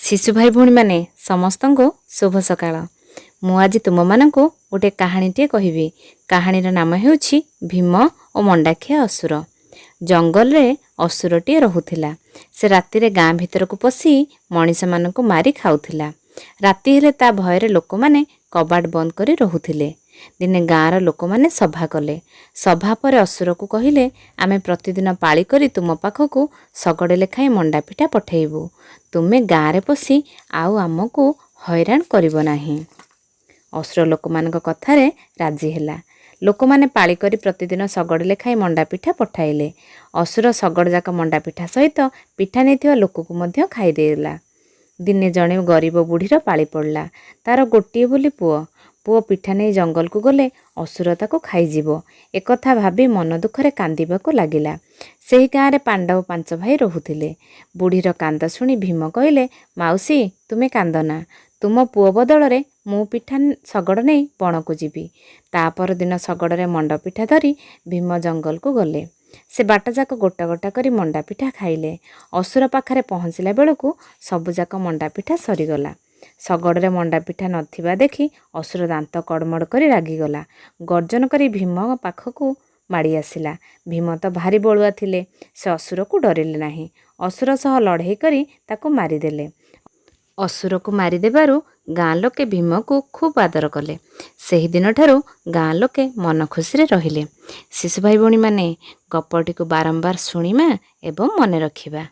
ଶିଶୁ ଭାଇ ଭଉଣୀମାନେ, ସମସ୍ତଙ୍କୁ ଶୁଭ ସକାଳ। ମୁଁ ଆଜି ତୁମମାନଙ୍କୁ ଗୋଟେ କାହାଣୀଟିଏ କହିବି। କାହାଣୀର ନାମ ହେଉଛି ଭୀମ ଓ ମଣ୍ଡାଖିଆ ଅସୁର। ଜଙ୍ଗଲରେ ଅସୁରଟିଏ ରହୁଥିଲା। ସେ ରାତିରେ ଗାଁ ଭିତରକୁ ପଶି ମଣିଷମାନଙ୍କୁ ମାରି ଖାଉଥିଲା। ରାତି ହେଲେ ତା ଭୟରେ ଲୋକମାନେ କବାଟ ବନ୍ଦ କରି ରହୁଥିଲେ। ଦିନେ ଗାଁର ଲୋକମାନେ ସଭା କଲେ। ସଭା ପରେ ଅସୁରକୁ କହିଲେ, ଆମେ ପ୍ରତିଦିନ ପାଳି କରି ତୁମ ପାଖକୁ ଶଗଡ଼େ ଲେଖାଏଁ ମଣ୍ଡା ପିଠା ପଠେଇବୁ। ତୁମେ ଗାଁରେ ପଶି ଆଉ ଆମକୁ ହଇରାଣ କରିବ ନାହିଁ। ଅସୁର ଲୋକମାନଙ୍କ କଥାରେ ରାଜି ହେଲା। ଲୋକମାନେ ପାଳି କରି ପ୍ରତିଦିନ ଶଗଡ଼େ ଲେଖାଏଁ ମଣ୍ଡା ପିଠା ପଠାଇଲେ। ଅସୁର ଶଗଡ଼ ଯାକ ମଣ୍ଡା ପିଠା ସହିତ ପିଠା ନେଇଥିବା ଲୋକକୁ ମଧ୍ୟ ଖାଇଦେଲା। ଦିନେ ଜଣେ ଗରିବ ବୁଢ଼ୀର ପାଳି ପଡ଼ିଲା। ତାର ଗୋଟିଏ ବୋଲି ପୁଅ। ପୁଅ ପିଠା ନେଇ ଜଙ୍ଗଲକୁ ଗଲେ ଅସୁର ତାକୁ ଖାଇଯିବ, ଏକଥା ଭାବି ମନ ଦୁଃଖରେ କାନ୍ଦିବାକୁ ଲାଗିଲା। ସେହି ଗାଁରେ ପାଣ୍ଡବ ପାଞ୍ଚ ଭାଇ ରହୁଥିଲେ। ବୁଢ଼ୀର କାନ୍ଦ ଶୁଣି ଭୀମ କହିଲେ, ମାଉସୀ, ତୁମେ କାନ୍ଦନା। ତୁମ ପୁଅ ବଦଳରେ ମୁଁ ପିଠା ଶଗଡ଼ ନେଇ ବଣକୁ ଯିବି। ତା ପରଦିନ ଶଗଡ଼ରେ ମଣ୍ଡା ପିଠା ଧରି ଭୀମ ଜଙ୍ଗଲକୁ ଗଲେ। ସେ ବାଟଯାକ ଗୋଟା ଗୋଟା କରି ମଣ୍ଡା ପିଠା ଖାଇଲେ। ଅସୁର ପାଖରେ ପହଞ୍ଚିଲା ବେଳକୁ ସବୁଯାକ ମଣ୍ଡା ପିଠା ସରିଗଲା। ଶଗଡ଼ରେ ମଣ୍ଡା ପିଠା ନଥିବା ଦେଖି ଅସୁର ଦାନ୍ତ କଡ଼ମଡ଼ କରି ରାଗିଗଲା। ଗର୍ଜନ କରି ଭୀମ ପାଖକୁ ମାଡ଼ି ଆସିଲା। ଭୀମ ତ ଭାରି ବଳୁଆ ଥିଲେ। ସେ ଅସୁରକୁ ଡରିଲେ ନାହିଁ। ଅସୁର ସହ ଲଢ଼େଇ କରି ତାକୁ ମାରିଦେଲେ। ଅସୁରକୁ ମାରିଦେବାରୁ ଗାଁ ଲୋକେ ଭୀମକୁ ଖୁବ୍ ଆଦର କଲେ। ସେହିଦିନଠାରୁ ଗାଁ ଲୋକେ ମନ ଖୁସିରେ ରହିଲେ। ଶିଶୁ ଭାଇ ଭଉଣୀମାନେ, ଗପଟିକୁ ବାରମ୍ବାର ଶୁଣିବା ଏବଂ ମନେ ରଖିବା।